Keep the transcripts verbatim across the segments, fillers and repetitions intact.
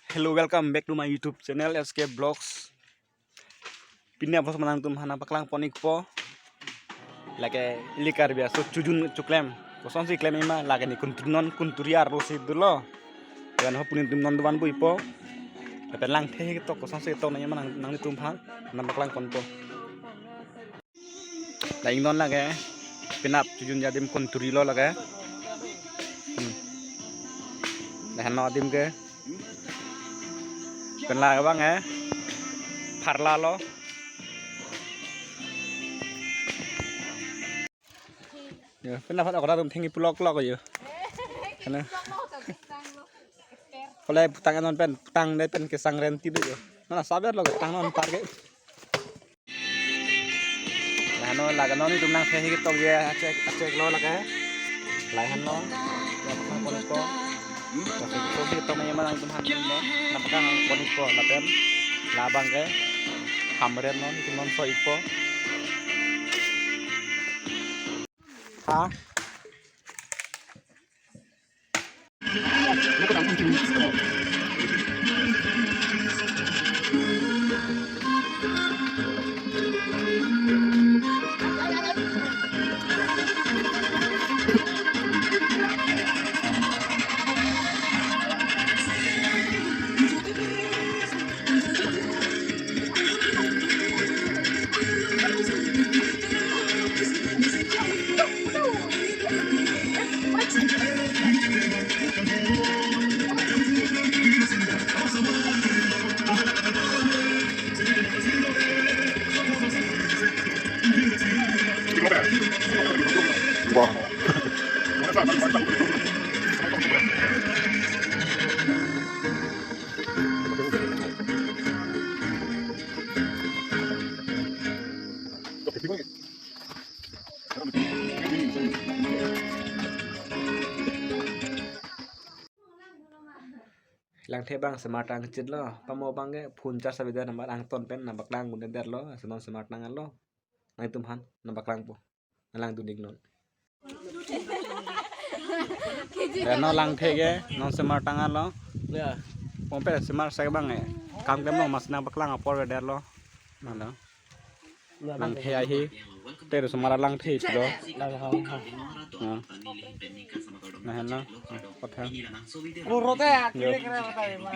Hello, welcome back to my YouTube channel, S K Vlogs. Pini apot nangtum aphan nangpaklang pon ikpo. Lake ili Karbi aso chojun choklem. Kosonsi klem ima lake ne kunturi non kunturi arlo si dolo. Lapen ho pini nangtum non dovan pu ikpo. Lapen langthe ketok kosonsi ketok nang ima nang, nanglitum aphan nangpaklang ponpo. La ingnon lake. Penap chojun adim kunturi lo lake. Hmm. Lahenlo adim ke. Pen la abang eh. Pharla lo. Ya, penap phat akoratum thengpi puloklok yo. Kana. Kolai putang anon pen, putang dei pen kesang renti do yo. Mana saber lo tang non parke. Lahenlo lake non itum nangthe ketok ye achek achek lo lake. Lahenlo. Ya pasang pon ikpo. Pasang pon ikpo nang ima nangtum aphan dun lo. Nangpaklang pon ikpo lapen labang ke. Hamren non itum non so ikpo. Ha? Langthe abang smart tang chit lo, pamo abang ke phone charge avedet, namar angton pen nangpaklang gundet lo, ason smart tang lo, nangtum aphan nangpaklangpo, nanglang dun iknon. Ya, non langthe ke, non smart tang lo. Ya. Pompe smart sa abang eh, kam klem lo, mas nangpaklang apor avedet lo. Mana? Langthe ahi. Te ro smart langthe isi lo. Lang ha ha. Ha. Lahenlo. Kotha. Ro ro te, yo, kile kere bata ma.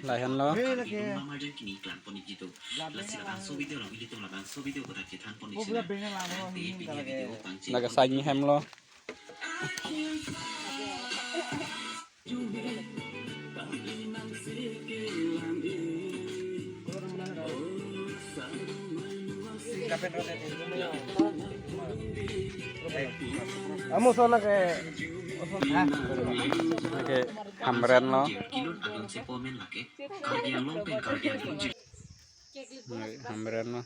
Lahenlo. Kile ke. Lake sangi hem lo. Amo sana ke. Lake hamren lo. Hamren lo.